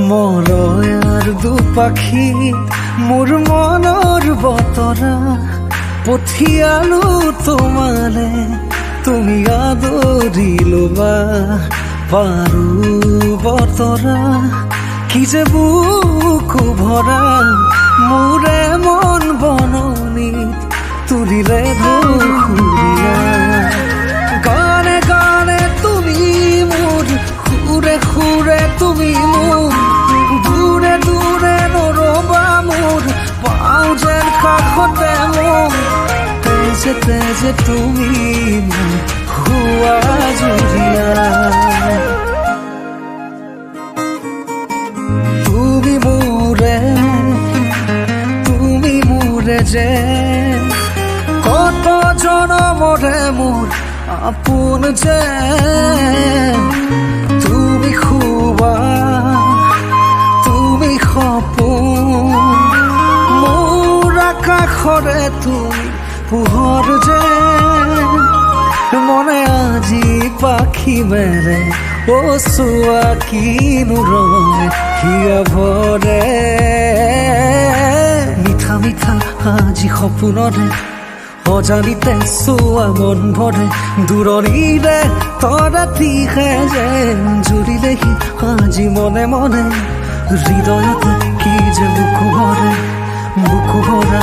মলয়াৰ দুপাখি মোৰ মনৰ বতৰা পঠিয়ালো তোমালে, তুমি আদৰি ল'বা পাৰো বতৰা। কি যে বুকু ভৰা মোৰে মন বননিত তুলিলে ধুসুৰীয়া। গানে গানে তুমি মোৰ, সুৰে সুৰে তুমি মোৰ, দূৰে দূৰে নৰবা মোৰ, পাওঁ যেন কাষতে মোৰ, তেজে তেজে তুমি মোৰ হোৱা জুৰীয়া। তুমি মোৰে, তুমি মোৰে যে কত জনমৰে মোৰ আপোন যে, তুমি খুৱা তুমি সপোন মোৰ আকাশৰে তুমি পোহৰ যে। মনে আজি পাখি মেলে অ চোৱা কিনো ৰঙে হিয়া ভৰে, মিঠা মিঠা আজি সপোনৰে অজানিতে চোৱা মন ভৰে, দূৰণিৰে তৰাতিহে যেন জুৰিলেহি আজি মনে মনে, হৃদয়তে কি যে বুকু ভৰে, বুকু ভৰা